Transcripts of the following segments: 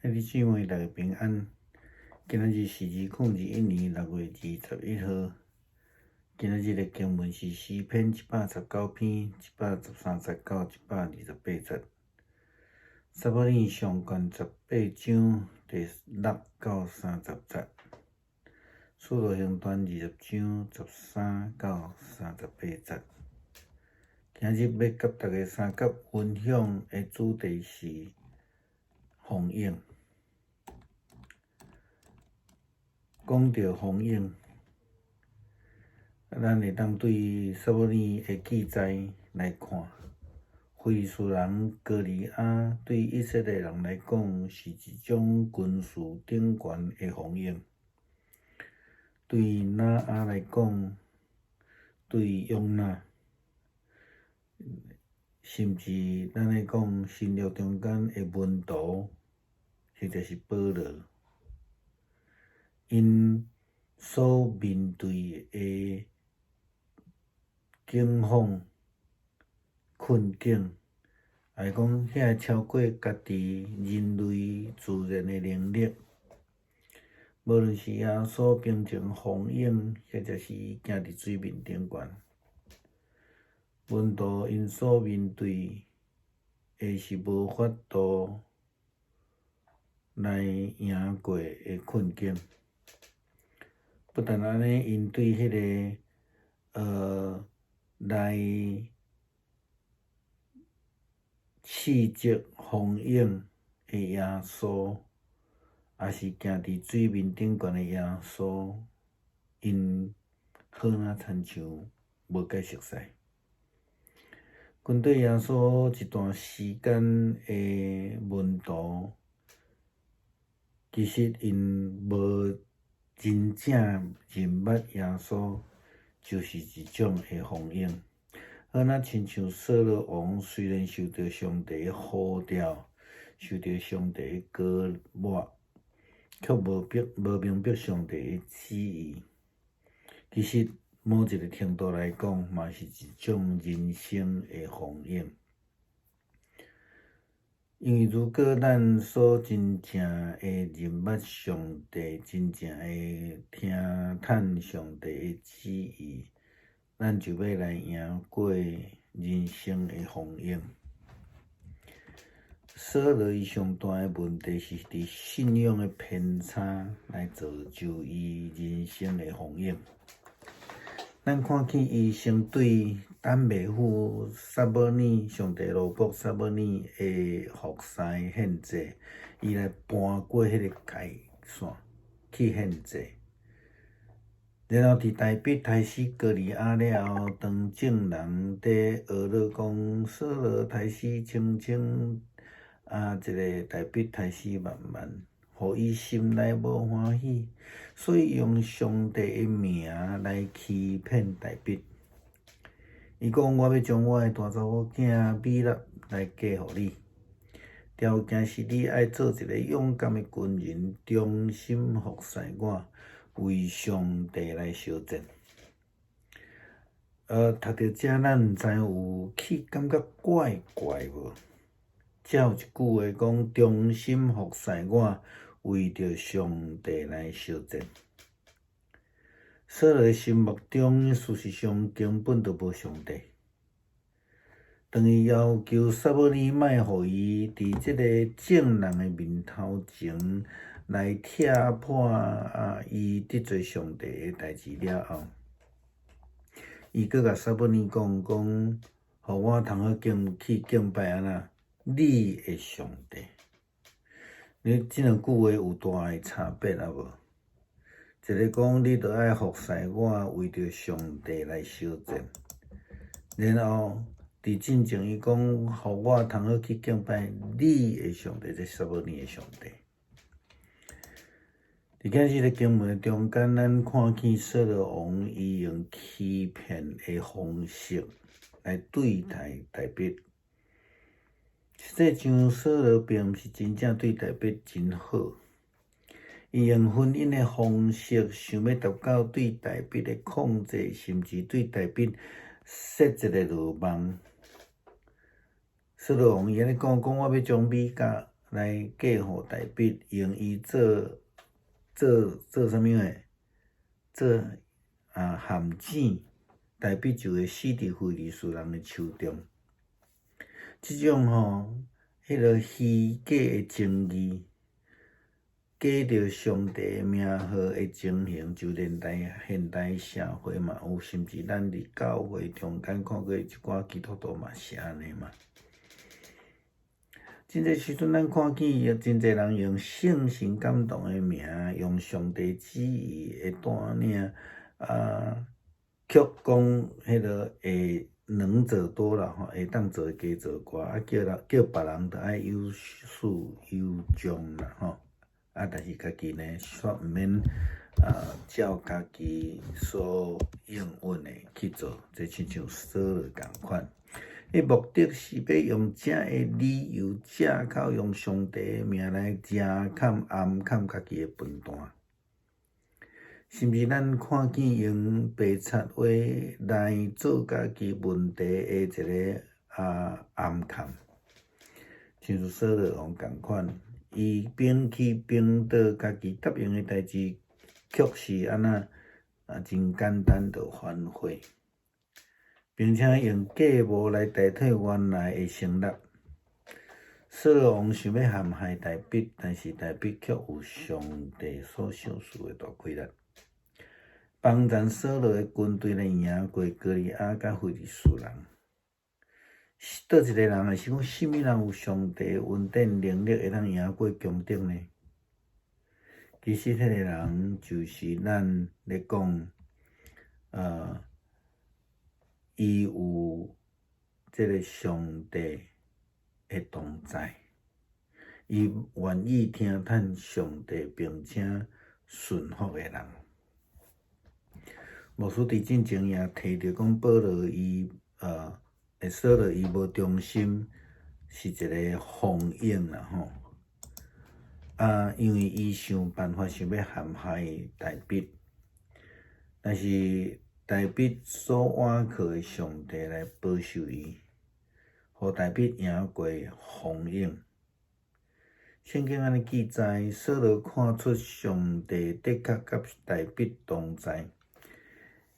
兄弟姊妹，大家平安。今仔日是2021年6月21號。今仔日的經文是詩篇119篇113節到128節。撒母耳上卷18章第6到30節。使徒行傳20章13到38節。今日欲佮大家相佮分享的主題是蜂蛹。講著蜂蛹，咱會當對撒母耳的記載來看，非利士人歌利亞對以色列人來講是一種軍事頂懸的蜂蛹；對挪亞來講，對約拿，甚至咱來講新約中間的門徒，或者是保羅，𪜶所面對的境況、困境，來講，遐超過家己人類自然的能力。無論是耶穌變成蜂蛹，或者是伊行佇水面頂懸，門徒𪜶所面對的是無法度來贏過的困境。不但按呢，𪜶對彼個來斥責蜂蛹的耶穌，抑是行佇水面頂懸的耶穌，𪜶好若親像無介熟似。跟綴耶穌一段時間的門徒，其實𪜶無真正認捌耶穌，就是一種的蜂蛹。好若親像掃羅王，雖然受著上帝的呼召，受著上帝的膏抹，卻無明白上帝的旨意。其實某一个程度來講，嘛是一種人生的蜂蛹。因為如果咱所真正的認捌上帝，真正的聽趁上帝的旨意，咱就欲來贏過人生的蜂蛹。掃羅伊上大的問題是佇信仰的偏差來造就伊人生的蜂蛹。咱看見伊先對膽袂赴撒母耳上帝奴僕撒母耳的服侍獻祭，伊來搬過彼个界線去獻祭。然後佇大衛刣死歌利亞了後，當眾人佇學咧講掃羅刣死千千，這个大衛刣死萬萬，予伊心內無歡喜，所以用上帝的名來欺騙大衛。伊講：我欲將我的大查某囝米辣來嫁予你，條件是你愛做一个勇敢的軍人，忠心服侍我，為上帝來相戰。讀著這，咱毋知有去感覺怪怪無？這有一句話講：忠心服侍我，為著上帝來相戰。掃羅的心目中，事實上根本就無上帝。當伊要求撒母耳莫予伊佇這个眾人的面頭前來拆破伊得罪上帝的代誌了後，伊閣共撒母耳講講，予我通好敬去敬拜按怎你的上帝。你這兩句話有大的差別啊無？一个講你著愛服侍我，為著上帝來相戰，然後佇進前伊講，予我通好去敬拜你的上帝，這撒母耳的上帝。佇今日的經文中間，咱看見掃羅王伊用欺騙的方式來對待大衛。實際上，掃羅並毋是真正對大衛真好。伊用婚姻的方式，想欲達到對大衛的控制，甚至對大衛設一个羅網。掃羅王伊按呢講，講我欲將米甲來嫁予大衛，用伊做做做啥物貨？做陷阱，大衛就會死佇非利士人的手中。這種吼，彼个虛假的情義，假著上帝名號的情形，就連代現代社會嘛有，甚至咱佇教會中間看過一寡基督徒嘛是按呢嘛。真濟時陣，咱看見有真濟人用聖神感動的名，用上帝旨意的帶領，卻講彼个會能者多勞吼，會當做的加做寡，叫人叫別人著愛有始有終啦吼。但是家己呢，煞毋免照家己所應允的去做，這親像掃羅仝款。伊目的是欲用這个理由藉口，用上帝的名來遮掩掩藏家己的笨蛋。甚至咱看見用白賊話來做家己問題的一个掩藏，親像掃羅王仝款，伊兵去兵倒，家己答應的代誌，卻是按怎真簡單就反悔。並且用計謀來代替原來的成立。掃羅王想欲陷害大衛，但是大衛卻有上帝所賞賜的大氣力，幫助掃羅的軍隊來贏過歌利亞佮非利士人。佗一個人，還是講啥物人有上帝的恩典能力會當贏過強敵呢？其實，彼个人就是咱咧講，伊有這个上帝的同在，伊願意聽從上帝並且順服的人。牧師佇進前也提著講，保羅伊掃羅伊無忠心，是一个蜂蛹啦吼。因為伊想辦法想欲陷害大衛，但是大衛所倚靠的上帝來保守伊，予大衛贏過蜂蛹。聖經按呢記載，掃羅看出上帝的確佮大衛同在，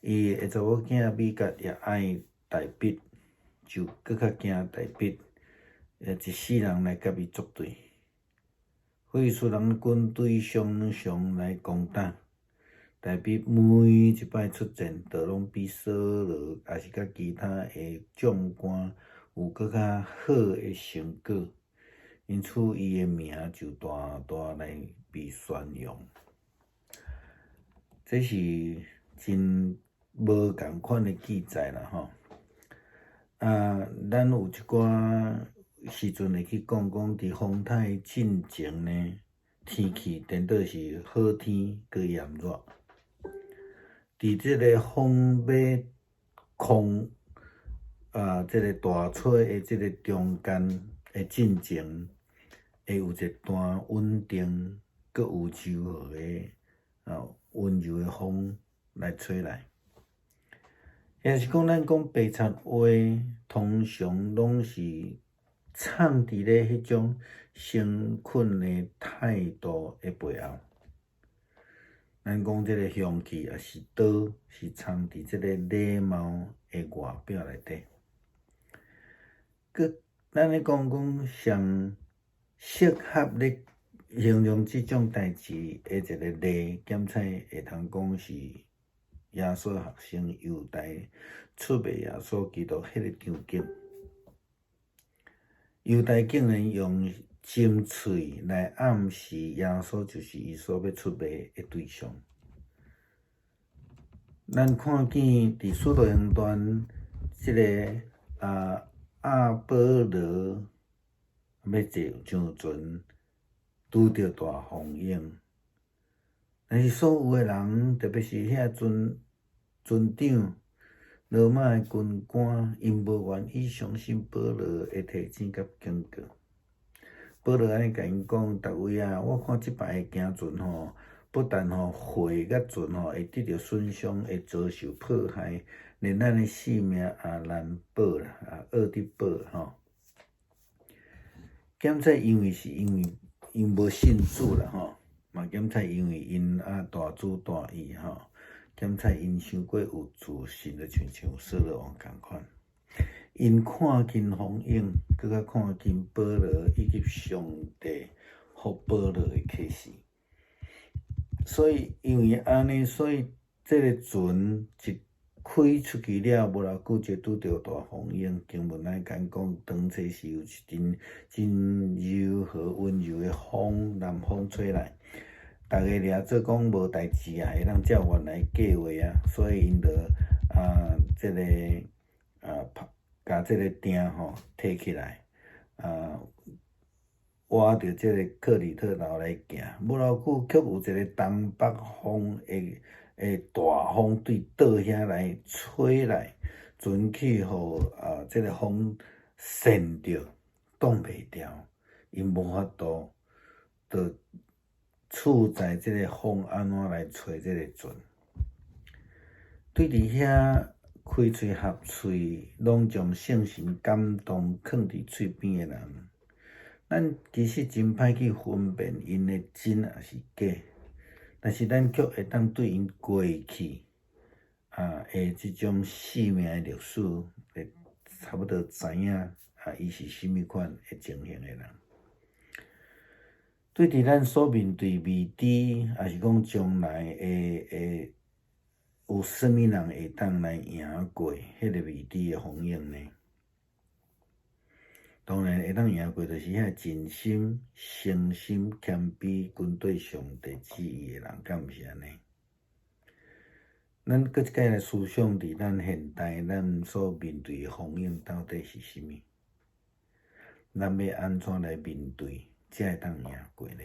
伊的查某囝米甲也愛大衛，就閣較驚大衛，一世人來佮伊作對。非利士人軍隊常常來攻打，大衛每一擺出戰，都攏比掃羅抑是佮其他的將官有閣較好的成果，因此伊的名就大大來被宣揚。這是真無仝款的記載啦吼。咱有一寡時陣會去講講，佇風颱進前呢，天氣顛倒是好天閣炎熱。佇這个風欲狂這个大吹的這个中間的進前，會有一段穩定閣有柔和的溫柔的風來吹來。也是講，咱講白賊話，通常攏是藏佇咧彼種誠懇的態度的背後。咱講這个凶器抑是刀，是藏佇這个禮貌的外表內底。閣咱咧講講上適合咧形容這種代誌的一个例，檢採會通講是耶穌學生猶大出賣耶穌基督彼个場景。猶大竟然用針喙來暗示耶穌就是伊所欲出賣的對象。咱看見佇使徒行傳，這个亞保羅欲坐上船，拄著大風湧，但是所有的人，特別是遐船船長、羅馬的軍官，𪜶無願意相信保羅的提醒佮警告。保羅按呢共𪜶講：逐位啊，我看這擺的行船吼，不但吼貨佮船吼會得著損傷，會遭受破壞，連咱的性命也難保啦，也厄得保吼。檢測因為是因為𪜶無信主啦吼，嘛檢測因為𪜶啊大主大意吼，檢測𪜶傷過有自信的，親像掃羅王仝款。𪜶看輕風湧，閣較看輕保羅以及上帝予保羅的啟示。所以因為按呢，所以這个船一開出去了，無偌久就拄著大風湧。經文來講講，當初是有一陣真柔和溫柔的風，南風吹來，逐家掠做講無代誌啊，會當照原來計劃啊，所以𪜶就啊，這个啊，共這个碇吼提起來啊，倚著這个克里特島來行。無偌久，卻有一个東北風的的大風對島遐來吹來，船去予啊這个風扇著，擋袂牢，𪜶無法度，就處在這个風按怎來吹這个船。對佇遐開喙合喙，攏將聖神感動囥佇喙邊的人，咱其實真歹去分辨𪜶的真抑是假。但是咱卻會當對𪜶過去啊的這種生命的歷史，會差不多知影啊，伊是啥物款的情形的人。對佇咱所面對未知，抑是講將來會會有啥物人會當來贏過彼个未知的風湧呢？當然會當贏過，就是遐盡心、誠心、謙卑、跟綴上帝旨意的人，敢毋是按呢？咱閣一擺來思想，佇咱現代，咱所面對的風湧到底是啥物？咱欲按怎來面對，才會當贏過呢？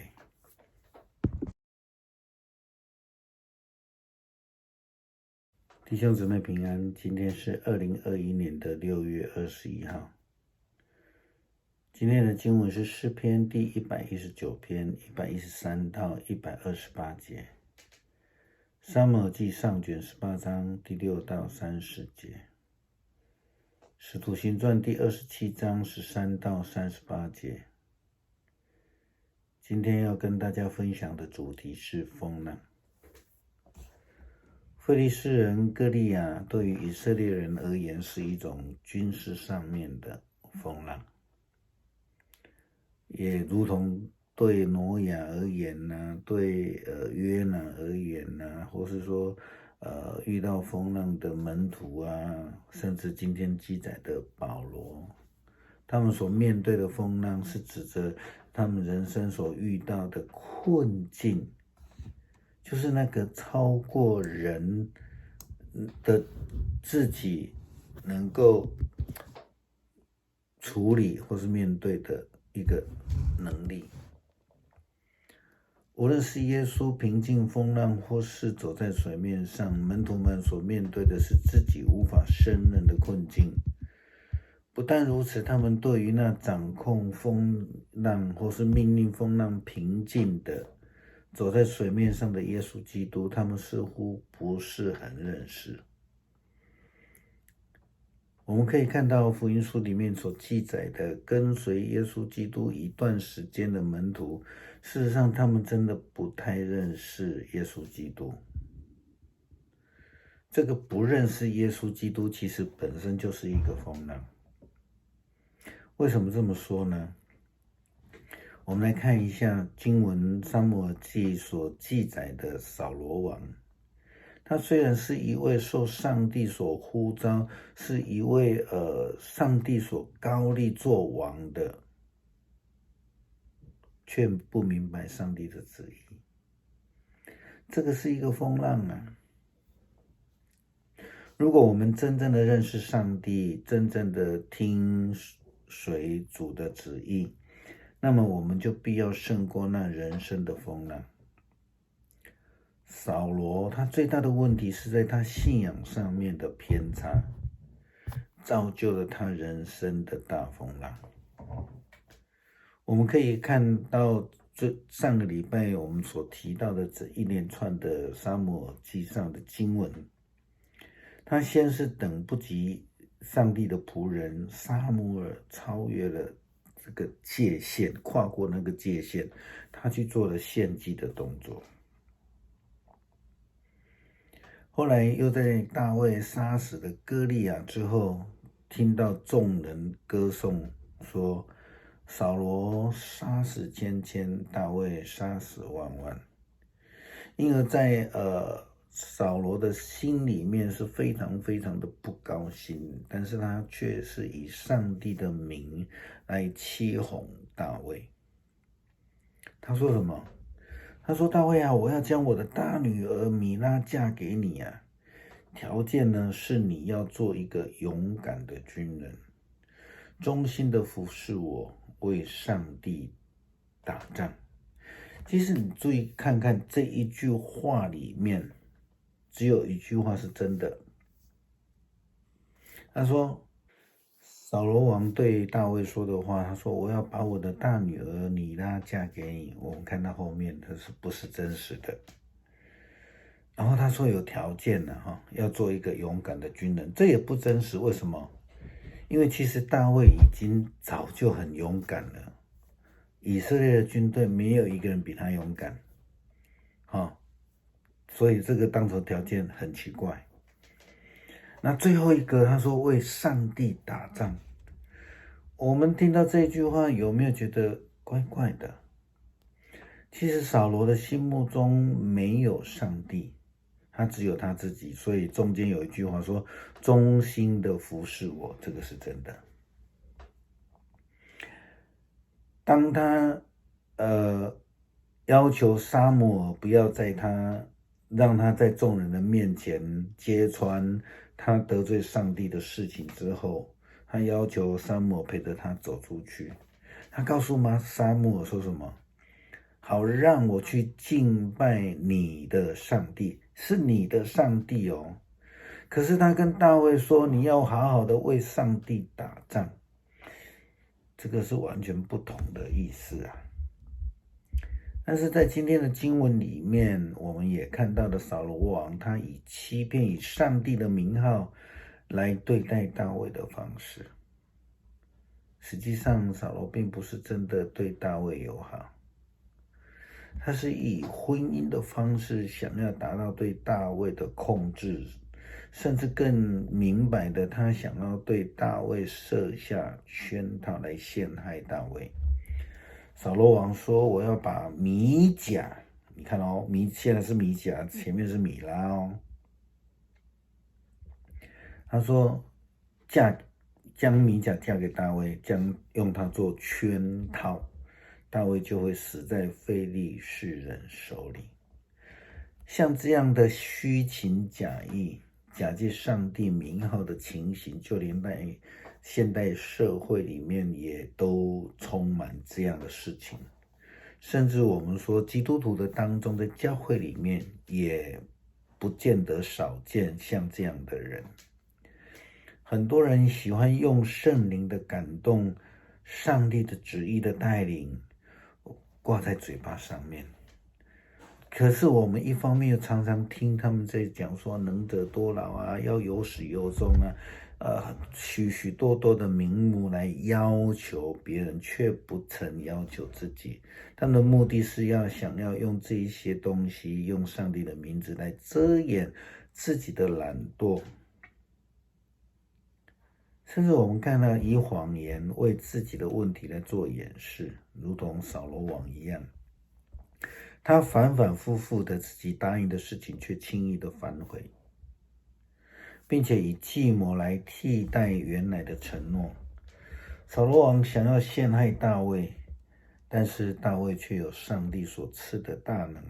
弟兄姊妹平安，今天是2021年的6月21號。今天的經文是詩篇第119篇113到128節，撒母耳記上卷18章第6到30節，使徒行傳第27章13到38節。今天要跟大家分享的主題是風浪。非利士人歌利亞對於以色列人而言是一種軍事上面的風浪。也如同對挪亞而言呢，對約拿而言呢，或是說遇到風浪的門徒啊，甚至今天記載的保羅，他們所面對的風浪是指着他們人生所遇到的困境，就是那個超過人的自己能夠處理或是面對的一個能力。無論是耶穌平靜風浪，或是走在水面上，門徒們所面對的是自己無法勝任的困境。不但如此，他們對於那掌控風浪或是命令風浪平靜的走在水面上的耶穌基督，他們似乎不是很認識。我們可以看到福音書裡面所記載的跟隨耶穌基督一段時間的門徒，事實上他們真的不太認識耶穌基督。這個不認識耶穌基督，其實本身就是一個風浪。為什麼這麼說呢？我們來看一下經文《撒母耳記》所記載的掃羅王。他雖然是一位受上帝所呼召，是一位上帝所膏立做王的，卻不明白上帝的旨意。這個是一個風浪啊！如果我們真正的認識上帝，真正的聽隨主的旨意，那麼我們就必要勝過那人生的風浪。掃羅他最大的問題是在他信仰上面的偏差，造就了他人生的大風浪。我們可以看到，這上個禮拜我們所提到的這一連串的撒母耳記上的經文，他先是等不及上帝的僕人撒母耳超越了這個界限，跨過那個界限，他去做了獻祭的動作。後來又在大衛殺死了歌利亞之後，聽到眾人歌頌說，掃羅殺死千千，大衛殺死萬萬。因而在掃羅的心裡面是非常非常的不高興，但是他卻是以上帝的名來欺哄大衛。他說什麼？他說：“大衛啊，我要將我的大女兒米拉嫁給你啊，條件呢是你要做一個勇敢的軍人，忠心的服侍我，為上帝打仗。”其實你注意看看這一句話裡面，只有一句話是真的。他說，掃羅王對大衛說的話，他說：“我要把我的大女兒米拉嫁給你。”我們看到後面，他是不是真實的？然後他說有條件的哈，要做一個勇敢的軍人，這也不真實。為什麼？因為其實大衛已經早就很勇敢了，以色列的軍隊沒有一個人比他勇敢，哈，所以這個當成條件很奇怪。那最後一個，他說為上帝打仗。我們聽到這句話，有沒有覺得怪怪的？其實掃羅的心目中沒有上帝，他只有他自己。所以中間有一句話說：“忠心的服侍我”，這個是真的。當他要求撒母耳不要在他讓他在眾人的面前揭穿他得罪上帝的事情之後，他要求撒母耳陪着他走出去。他告訴媽撒母耳說什麼？好讓我去敬拜你的上帝，是你的上帝哦。可是他跟大衛說，你要好好的為上帝打仗，這個是完全不同的意思啊。但是在今天的經文裡面，我們也看到了掃羅王他以欺騙、以上帝的名號來對待大衛的方式。實際上，掃羅並不是真的對大衛友好，他是以婚姻的方式想要達到對大衛的控制，甚至更明白的，他想要對大衛設下圈套來陷害大衛。掃羅王說：“我要把米甲，你看哦，米現在是米甲，前面是米拉哦。他說嫁將米甲嫁給大衛，將用它做圈套，大衛就會死在非利士人手裡。像這樣的虛情假意、假借上帝名號的情形，就連在現代社會裡面也都充滿這樣的事情，甚至我們說基督徒的當中，在教會裡面也不見得少見像這樣的人。很多人喜歡用聖靈的感動、上帝的旨意的帶領掛在嘴巴上面，可是我們一方面又常常聽他們在講說能者多勞啊，要有始有終啊。許許多多的名目來要求別人，卻不曾要求自己。他們的目的是要想要用這一些東西，用上帝的名字來遮掩自己的懶惰。甚至我們看到以謊言為自己的問題來做掩飾，如同掃羅王一樣，他反反复复的自己答應的事情，卻輕易的反悔，並且以計謀來替代原來的承諾。掃羅王想要陷害大衛，但是大衛卻有上帝所賜的大能，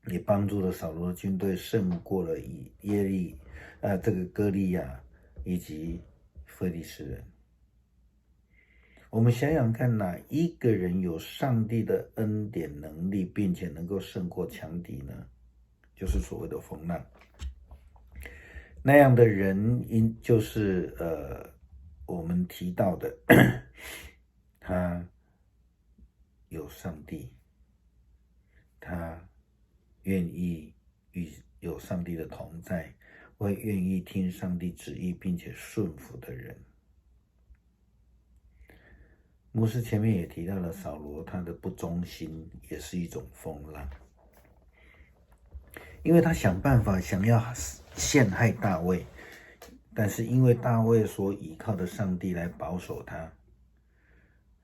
也幫助了掃羅的軍隊勝過了以耶利，這個歌利亞以及非利士人。我們想想看，哪一個人有上帝的恩典能力，並且能夠勝過強敵呢？就是所謂的風浪。那樣的人，應就是我們提到的，他有上帝，他願意與有上帝的同在，會願意聽上帝旨意並且順服的人。牧师前面也提到了扫罗，他的不忠心也是一种风浪，因为他想办法想要陷害大卫，但是因为大卫所倚靠的上帝来保守他，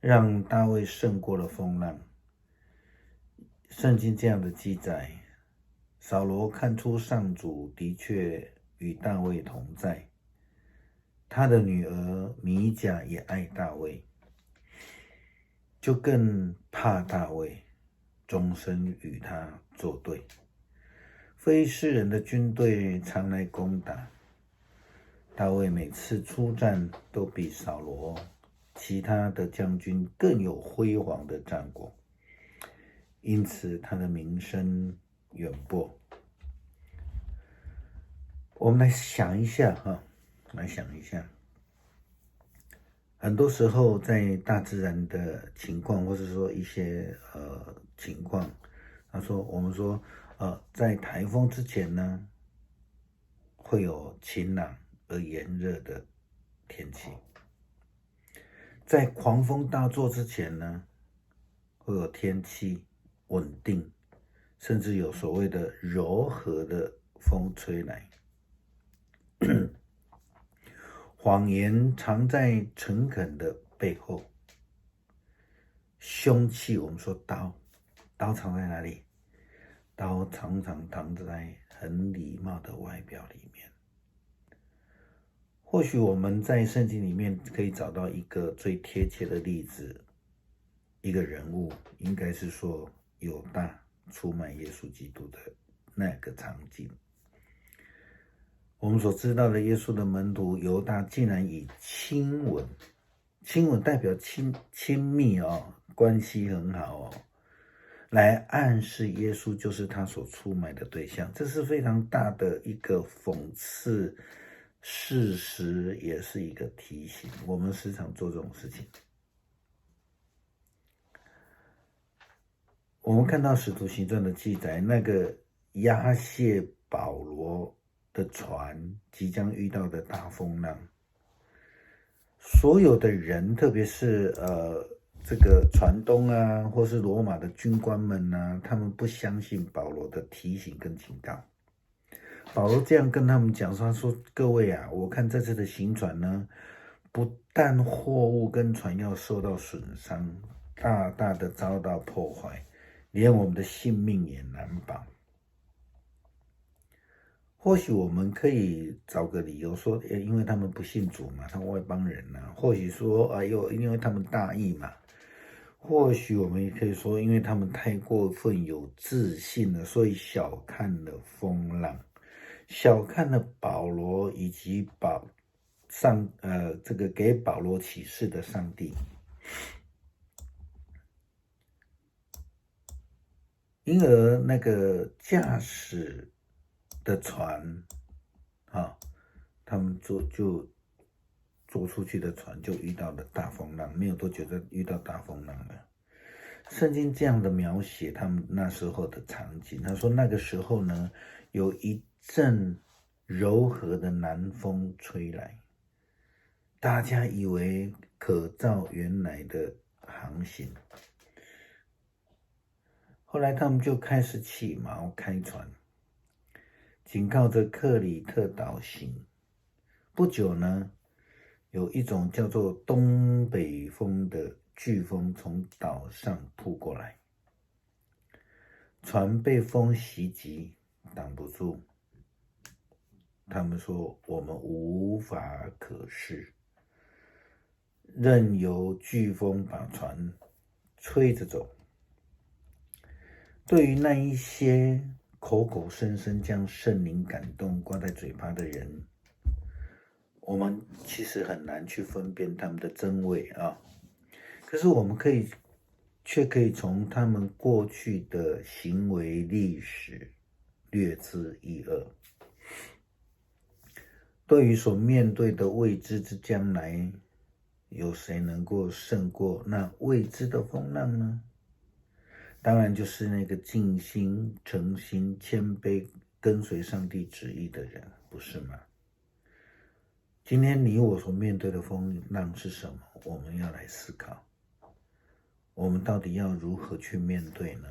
让大卫胜过了风浪。圣经这样的记载，扫罗看出上主的确与大卫同在，他的女儿米甲也爱大卫，就更怕大卫，终身与他作对。非利士人的军队常来攻打大卫，每次出战都比扫罗其他的将军更有辉煌的战果，因此他的名声远播。我们来想一下哈，来想一下。很多时候，在大自然的情况，或者说一些情况，他说我们说在台风之前呢，会有晴朗而炎热的天气；在狂风大作之前呢，会有天气稳定，甚至有所谓的柔和的风吹来。谎言藏在诚恳的背后，凶器我们说刀，刀藏在哪里？刀常常藏在很礼貌的外表里面。或许我们在圣经里面可以找到一个最贴切的例子，一个人物，应该是说犹大出卖耶稣基督的那个场景。我们所知道的耶稣的门徒犹大，竟然以亲吻，亲吻代表亲密哦，关系很好哦，来暗示耶稣就是他所出卖的对象，这是非常大的一个讽刺事实，也是一个提醒。我们时常做这种事情。我们看到《使徒行传》的记载，那个押解保罗的船即将遇到的大风浪，所有的人，特别是这个船东啊，或是罗马的军官们啊，他们不相信保罗的提醒跟警告。保罗这样跟他们讲说：“他说各位啊，我看这次的行船呢，不但货物跟船要受到损伤，大大的遭到破坏，连我们的性命也难保。”或许我们可以找个理由说，因为他们不信主嘛，他们外邦人呐。或许说，哎呦，因为他们大意嘛。或许我们也可以说，因为他们太过分有自信了，所以小看了风浪，小看了保罗以及保上呃这个给保罗启示的上帝。因而那个驾驶的船，啊，他们坐出去的船就遇到了大风浪，没有多久就遇到大风浪了。圣经这样的描写他们那时候的场景，他说那个时候呢，有一阵柔和的南风吹来，大家以为可照原来的航行，后来他们就开始起锚开船，紧靠着克里特岛行。不久呢，有一种叫做东北风的飓风从岛上扑过来，船被风袭击，挡不住。他们说：“我们无法可施，任由飓风把船吹着走。”对于那一些口口声声将圣灵感动挂在嘴巴的人，我们其实很难去分辨他们的真伪啊。可是我们却可以从他们过去的行为历史略知一二。对于所面对的未知之将来，有谁能够胜过那未知的风浪呢？当然就是那个尽心、诚心、谦卑、跟随上帝旨意的人，不是吗？今天你我所面对的风浪是什么？我们要来思考。我們到底要如何去面對呢？